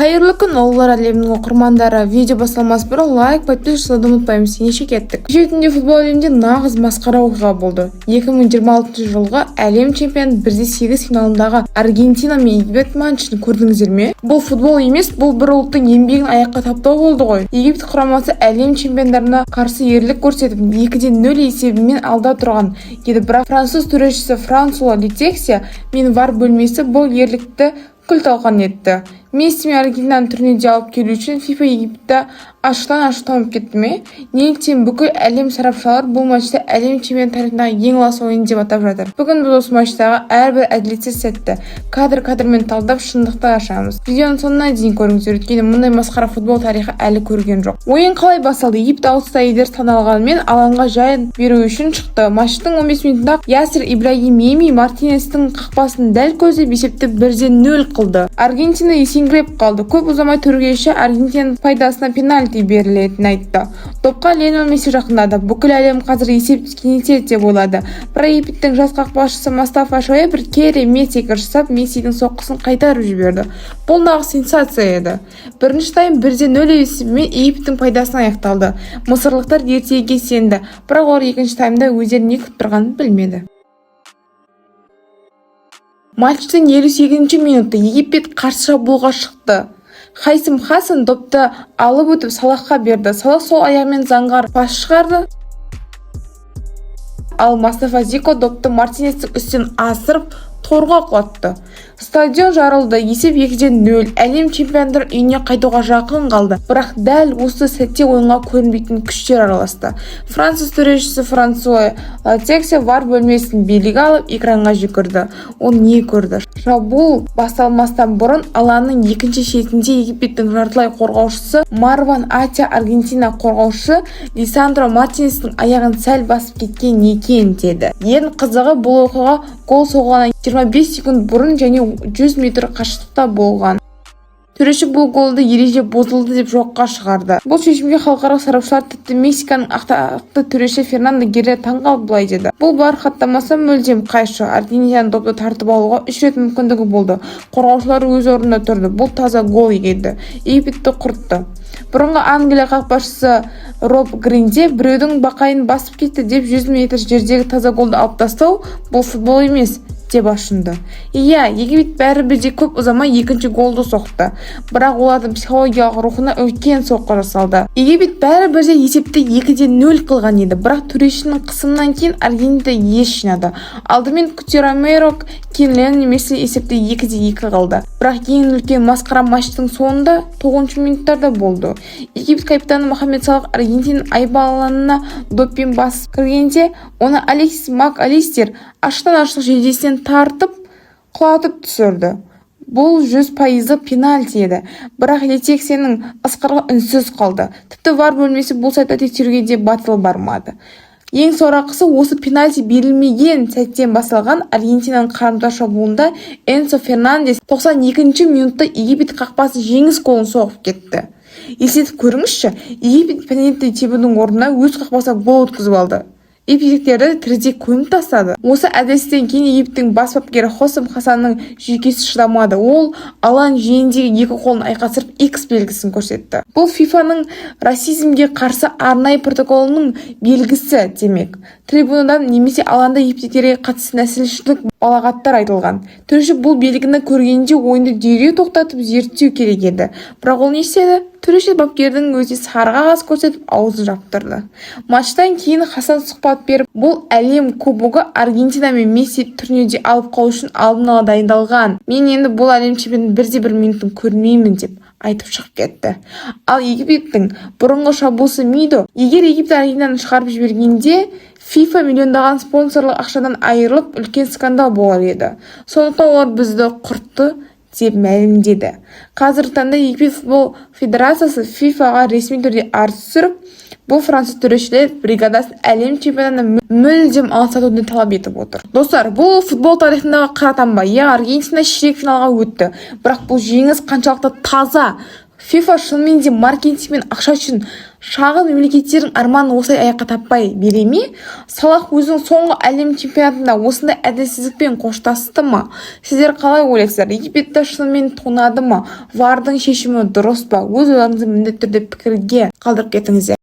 Қайырлы күн, ұлылар әлемінің оқырмандары! Видео басталмас бұрын лайк, подписка жасауды ұмытпаймыз. Ендеше кеттік. Кеше түнде футбол әлемінде нағыз масқара оқиға болды. 2026 жылғы әлем чемпионаты 1-8 финалындағы Аргентина мен Египет матчын көрдіңіздер ме? Бұл футбол емес, бұл бір ұлттың еңбегін аяққа таптау болды ғой. Египет құрамасы әлем чемпиондарына қарсы ерлік көрсетіп, 2-0 есебімен алда тұрған еді. Бірақ француз төрешісі Франсуа Летексье мен ВАР бөлмесі бұл ерлікті күл-талқан етті. Месси мен Аргентинаны турнирге алып келу үшін ФИФА Египетті ашықтан-ашық тонап кетті ме? Неліктен бүкіл әлем сарапшылары бұл матчты әлем чемпионаты тарихындағы ең лас ойын деп атап жатыр? Бүгін біз осы матчтағы әрбір әділетсіз сәтті кадр-кадрмен талдап, шындықты ашамыз. Видеоның соңына дейін көріңіздер, өйткені мұндай масқара футбол тарихы әлі көрген жоқ. Ойын қалай басталды? Египет аутсайдер саналғанымен, алаңға жай беру үшін шықты. Матчтың 15 минутында Ясер Ибрагим Еми Мартинестің қақпасын дәл көздеп, есепті 1-0 қылды. Аргентина есеңгіреп қалды. Көп ұзамай төреші Аргентинаның пайдасына пенальти берілетінін айтты. Допқа Лионель Месси жақындады. Бүкіл әлем қазір есеп кеңеседі деп ойлады. Бірақ Египеттің жас қақпашысы Мустафа Шоайб бір керемет секіріс жасап, Мессидің соққысын қайтарып жіберді. Бұл нағыз сенсация еді. Бірінші тайм 1-0 есебімен Египеттің пайдасына аяқталды. Мысырлықтар ертегіге сенді, бірақ олар екінші таймда өздерін не күтіп тұрғанын білмеді. Матчтың 58 минуты, Египет қарсы шабуылға шықты. Хайсам Хасан допты алып өтіп, Салахқа берді. Салах сол аяғымен заңғар пас шығарды, ал Мустафа Зико допты Мартинестің үстінен асырып, торға құлатты. Стадион жарылды, есеп 2-0. Әлем чемпиондары үйіне қайтуға жақын қалды. Бірақ дәл осы сәтте ойынға көрінбейтін күштер араласты. Француз төрешісі Франсуа Летексье ВАР бөлмесін билік алып, экранға жүгірді. Ол не көрді? Шабуыл басталмастан бұрын алаңның екінші шетінде Египеттің жартылай қорғаушысы Марван Атия Аргентина қорғаушысы Лисандро Мартинестің аяғын сәл басып кеткен екен деді. Ең қызығы, бұл оқиға гол соғылғаннан 25 секунд бұрын және 100 метр қашықтықта болған. Төреші бұл голды ереже бұзылды деп жоққа шығарды. Бұл шешімге халықаралық сарапшылар, тіпті Мексиканың атақты төреші Фернандо Геррера таңғалып, былай деді: «Бұл ВАР хаттамасы мүлдем қайшы. Аргентинаның допты тартып алуға үш рет мүмкіндігі болды, қорғаушылар өз орнында тұрды. Бұл таза гол еді, Египетті құртты». Бұрынғы Англия қақпашысы Роб Грин де «Біреудің бақайын басып кетті деп 100 метр жердегі таза голды алып тастау – бұл футбол емес», – деп ашынды. Иә, Египет бәрібір де көп ұзамай екінші голды соқты, бірақ олардың психологиялық рухына үлкен соққы жасалды. Египет бәрібір де есепті 2-0 қылған еді, бірақ төрешінің қысымынан кейін Аргентина ес жинады. Алдымен Кути Ромеро, кейін Лионель Месси есепті 2-2 қылды. Бірақ ең үлкен масқара матчтың соңында, 9 минуттарда болды. Египет капитаны Мохаммед Салах Аргентина айып алаңына доппен басып кіргенде, оны Алексис Мак Алистер ашықтан-ашық жейдесінен тартып, құлатып түсірді. Бұл 100 пайыздық пенальти еді, бірақ Летексьенің ысқырығы үнсіз қалды. Тіпті ВАР бөлмесі бұл сәтті тексеруге де батылы бармады. Ең сорақысы, осы пенальти берілмеген сәттен басталған Аргентинаның қарымта шабуылында Энсо Фернандес 92 минутта Египет қақпасы жеңіс голын соғып кетті. Елестетіп көріңізші, Египет пенальти тебудің орнына өз қақпасына гол өткізіп алды. Египеттіктерді тірідей көміп тастады. Осы әділетсіздіктен кейін Египеттің бас бапкері Хосам Хасанның жүйкесі шыдамады. Ол алаң жиегіндегі екі қолын айқастырып, X белгісін көрсетті. Бұл ФИФАның расизмге қарсы арнайы протоколының белгісі. Демек, трибунадан немесе алаңда египеттіктерге қатысты нәсілшілдік балағаттар айтылған. Төреші бұл белгіні көргенде ойынды дереу тоқтатып, зерттеу керек еді. Бірақ ол не істеді? Төреші бапкердің өзіне сары қағаз көрсетіп, аузын жаптырды. Матчтан кейін Хасан сұхбат беріп, «Бұл әлем кубогы Аргентина мен Месси турнирде алып қалу үшін алдын ала дайындалған. Мен енді бұл әлем чемпионатының бірде-бір минутын көрмеймін», – деп айтып шығып кетті. Ал Египеттің бұрынғы шабуылшысы Мидо: «Егер Египет Аргентинаны шығарып жібергенде, ФИФА миллиондаған спонсорлық ақшадан айырылып, үлкен скандал болар еді. Сондықтан олар бізді құртты», – деп мәлімдеді. Қазіргі таңда Египет футбол федерациясы ФИФАға ресми түрде арыз түсіріп, бұл француз төрешілер бригадасын әлем чемпионатынан мүлдем аластатуды талап етіп отыр. Достар, бұл футбол тарихындағы қара таңба. Иә, Аргентина ширек финалға өтті, бірақ бұл жеңіс қаншалықты таза? ФИФА шынымен де маркетинг пен ақша үшін шағын мемлекеттердің арманын осылай аяққа таппай бере ме? Салах өзінің соңғы әлем чемпионатында осындай әділетсіздікпен қоштасты ма? Сіздер қалай ойлайсыздар? Египетті шынымен тонады ма? ВАРдың шешімі дұрыс па? Өз ойларыңызды міндетті түрде пікірге қалдырып кетіңіздер.